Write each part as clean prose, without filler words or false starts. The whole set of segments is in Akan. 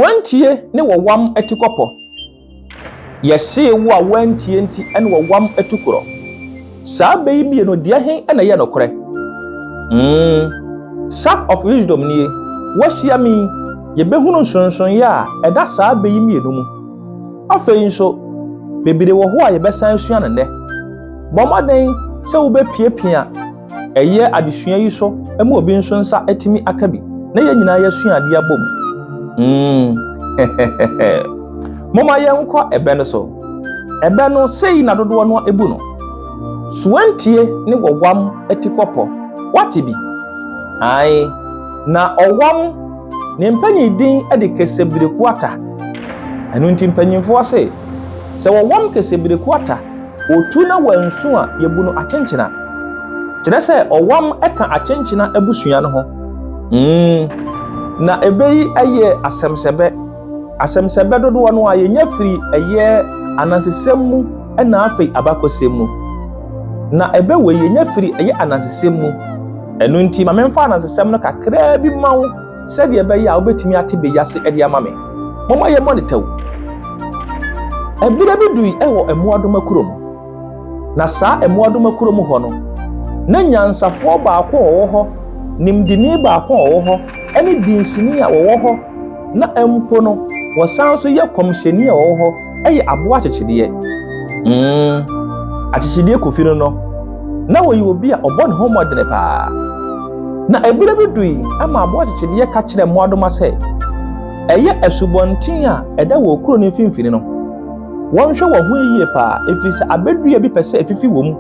Woantie ne wɔwam atikɔpɔ. Yɛsee wo a woantie nti ne wɔwam atukorɔ. Saa bɛ yi mmienu deɛ he na ɛyɛ nokorɛ? Mm, Sack of Wisdom nie, woahyia me yi, yɛbɛhunu nsonsonoeɛ a ɛda saa bɛ yi mmienu mu. Afei nso, bebree wɔ hɔ a yɛbɛsan asua no nnɛ. Bɔ mmɔden sɛ wobɛpiapia ɛyɛ adesua yi so ma obi nso nsa atumi aka bi na yɛn nyinaa yɛasua adeɛ abom. Momma yɛnkɔ ɛbɛ no so. Ɛbɛ no, sei na dodoɔ no ebu no. Soantie ne wɔwam atikɔpɔ. Wate bi? Ae, na ɔwam ne mpanyin din de kesebereku ata. Ɛno nti mpanyinfoɔ se, sɛ wɔwam kesebereku ata, otu na wansu a yɛbu no akyenkyena. Kyerɛ sɛ ɔwam ka akyenkyena abusua no ho. Na ɛbɛ yi yɛ asɛmsɛbɛ. Asɛmsɛbɛ dodoɔ no a yɛnya firi ɛyɛ anansesɛm mu ɛna afei abakɔsɛm mu. Na ɛbɛ wei yɛnya firi ɛyɛ anansesɛm mu. Ɛno nti ma memfa anansesɛm no kakraa bi ma wo sɛdeɛ ɛbɛyɛ a wobɛtumi ate bɛ yi ase de ama me. Momma yɛmmɔ ne tɛw. Ɛberɛ bi dui wɔ mmoadoma kurom. Na saa mmoadoma kurom hɔ no, na nyansafoɔ baako a ɔwɔ hɔ, nimdini baako a ɔwɔ hɔ, ne dinsini a wɔwɔ hɔ, na mpo no, wɔsan nso yɛ kɔmhyɛni a ɔwɔ hɔ yɛ aboa akyekyedeɛ. Akyekyedeɛ Kofi no no, na wɔyɛ obi a ɔbɔ ne ho mmɔdene paa. Na ɛberɛ bi dui ma aboa akyekyedeɛ ka kyerɛɛ mmoadoma sɛ, ɛyɛ asubɔnten a ɛda wɔ kuro no mfimfini no, wɔnhwɛ wɔn ho yie paa, ɛfiri sɛ abɛdua bi pɛ sɛ ɛfifi wɔ mu.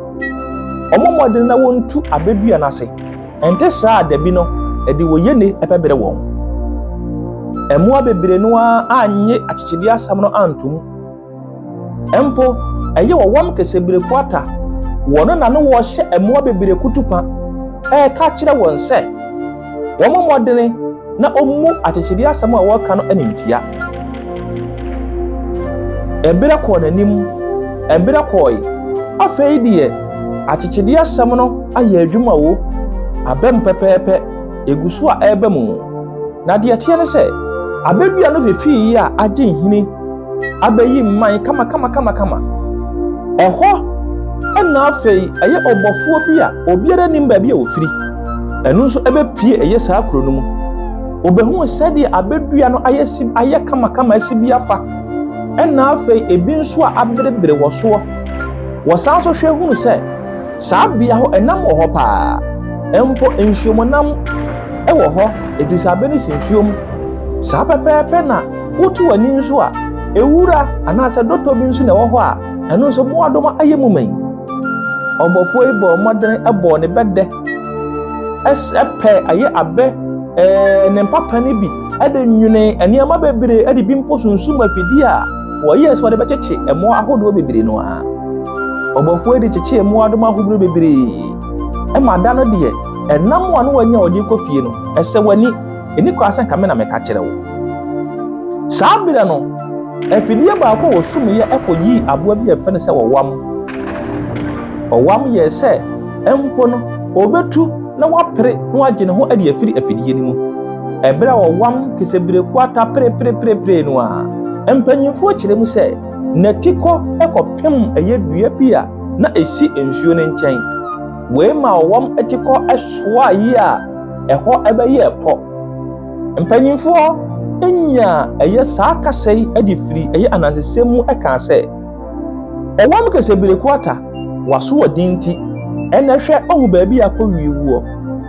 Wɔmmɔ mmɔden na wɔntu abɛdua no ase. Ɛnte saa a dabi no, ɛde wɔ yene bɛbrɛ wɔn. Mmoa bebree no ara annye akyekyedeɛ asɛm no antom. Mpo, ɛyɛ wɔwam kesebereko ata, wɔn na ne wɔrehyɛ mmoa bebree kutupa reka kyerɛ wɔn sɛ wɔmmɔ mmɔdene na wɔmmu akyekyedeɛ asɛm a wɔreka no animtia. Ɛberɛ kɔɔ n'anim, ɛberɛ kɔɔe. Afei deɛ, akyekyedeɛ asɛm no ayɛ adwuma o, aba mu pɛpɛɛpɛ, ɛgu so a ɛreba mu. Na deɛ ɛteɛ ne sɛ, abɛdua no fifii yi a agye nhini abɛyi mman kamakamakamakama. Ɛhɔ na afei ɛyɛ ɔbɔfoɔ bi a obiara nnim baabi a ɔfiri. Ɛno nso ɛbɛpue ɛyɛ saa kuro no mu. Ɔbɛhuu sɛdeɛ abɛdua no ayɛ si ayɛ kamakama asi bi afa. Ɛna afei ebi nso a aberebere wɔ soɔ. Wɔsan nso hwɛ hunu sɛ saa bea hɔ ɛnam wɔ hɔ paa. Mpo nsuomunam wɔ hɔ ɛfiri sɛ abɛ no si nsuom. Saa pɛpɛɛpɛ na woto w'ani nso a, ewura anaasɛ dɔtɔ bi nso na ɛwɔ hɔ a, ɛno nso mmoadoma ayɛ mu ma yi. Ɔbɔfoɔ yi bɔɔ mmɔden bɔɔ ne bɛdɛ, ɛpɛ ayɛ abɛ ɛɛ ne mpapa no bi de nwene nneɛma bebree de bi mpo sunsum afidie a wɔyɛɛ sɛ wɔde bɛkyekye mmoa ahodoɔ bebree no ara. Ɔbɔfoɔ yi de kyekyee mmoadoma ahodoɔ bebree. Ɛma da no deɛ, ɛnam a na wanya a ɔde kɔ fie no, ɛsɛ w'ani. Ɛni kwan sɛ nka me na meka kyerɛ wo. Saa berɛ no, afidie baako a wɔsumyɛ kɔyii aboa bi a yɛfrɛ no sɛ ɔwam. Ɔwam yɛɛ sɛ mpo no, ɔbɛtu na wapere na wagye ne ho de afiri afidie no mu. Ɛberɛ a ɔwam kesebereko ata perepereperepere no a, mpanimfoɔ kyerɛ mu sɛ n'atikɔ kɔpem ɛyɛ dua bi a na ɛsi nsuo no nkyɛn. Wei ma ɔwam atikɔ soaa yie a ɛhɔ bɛyɛɛ pɔ. Mpanimfoɔ nyaa ɛyɛ saa kasa yi de firi ɛyɛ anansesɛm mu kaa sɛ, Ɔwam kesebereko ata, w'asoɔden nti, ɛnɛ hwɛ ɔhu baabi a akɔ wie wuɔ,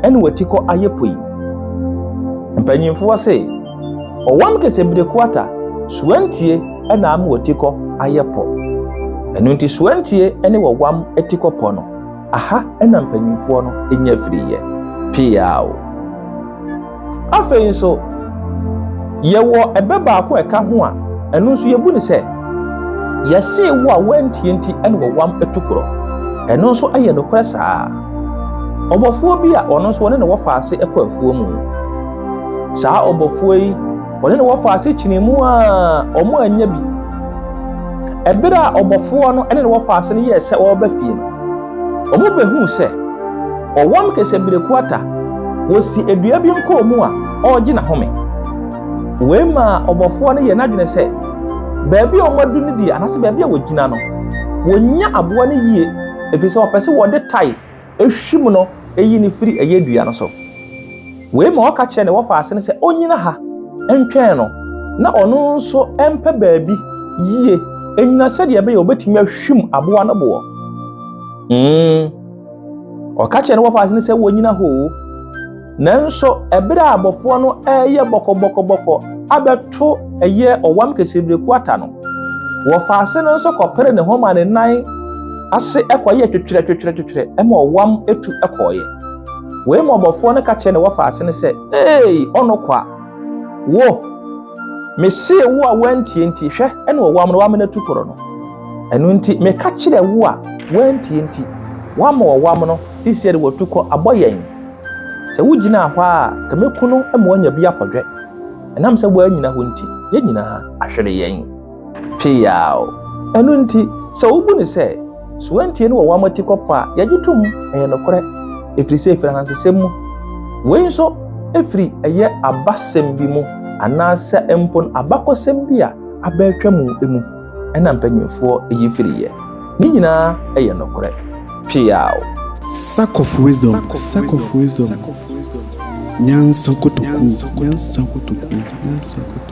ɛne w'atikɔ ayɛ pɔ yi. Mpanimfoɔ se, Ɔwam kesebereko ata, soantie na ama w'atikɔ ayɛ pɔ. Ɛno nti soantie ne wɔwam atikɔ pɔ no, Aha na mpanyimfoɔ no nya firiiɛ. Peaw! Afei nso, yɛwɔ ɛbɛ baako a ɛka ho a, ɛno nso yɛbu no sɛ, yɛsee wo a woantie nti na wɔwam atu korɔ. Ɛno nso yɛ nokorɛ saa. Ɔbɔfoɔ bi a ɔno nso wɔne ne wɔfa ase kɔ afuo mu. Saa ɔbɔfoɔ yi, wɔne ne wɔfa ase kyinii mu a wɔn annya bi. Ɛberɛ a ɔbɔfoɔ no ne ne wɔfa ase no yɛɛ sɛ wɔreba fie no, Wɔbɛhuu sɛ ɔwam kesebereko ata, wɔsi dua bi nkɔn mu a ɔregye n'ahome. Wei maa ɔbɔfoɔ no yɛɛ n'adwene sɛ, baabi a wɔadu no deɛ, anaasɛ baabi a wɔgyina no, wɔnnya aboa no yie, ɛfiri sɛ wɔpɛ sɛ wɔde tae hwim no yi no firi ɛyɛ dua no so. Wei ma ɔka kyerɛɛ ne wɔfaase no sɛ ɔnnyina ha ntwɛn no, na ɔno nso mpɛ baabi yie nnyina sɛdeɛ ɛbɛyɛ ɔbɛtumi ahwim aboa no boɔ. Mm. Ɔka kyerɛɛ ne wɔfaase no sɛ wɔnnyina hɔ o. Nanso ɛberɛ a abɔfoɔ no reyɛ bɔkɔbɔkɔbɔkɔ abɛto ɛyɛ ɔwam kesebrɛku ata no, wɔfaase no nso kɔpere ne ho ma ne nan ase kɔyɛ twetwerɛ twetwerɛ twetwerɛ ma ɔwam tu kɔeɛ. Wei ma ɔbɔfoɔ no ka kyerɛɛ ne wɔfaase no sɛ, Ei, ɔno kwa! Wo! Mesee wo a woantie nti, hwɛ, ɛne ɔwam no woamena tu korɔ no. Ɛno nti, meka kyerɛ wo a woantie nti, woama ɔwam no seesei de watu kɔ abɔ yɛn. Sɛ wogyinaa hɔ ara a, ka mɛku no ma wanya bi akɔdwɛ. Ɛnam sɛ woannyina hɔ nti, yɛn nyinaa ahwere yɛn. Peaw! Ɛno nti, sɛ wobu no sɛ, soantie no wɔ wɔn atikɔpɔ a, yɛgye tom, ɛyɛ nokorɛ, ɛfiri sɛ ɛfiri anansesɛm mu. Wei nso firi ɛyɛ abasɛm bi mu anaasɛ mpo no abakɔsɛm bi a aba atwa mu mu na mpanyimfoɔ yi firiiɛ. Ne nyinaa yɛ nokorɛ. Peaw! Sack of wisdom, sack of wisdom, nyansa kotoku, nyansa kotoku, nyansa kotoku.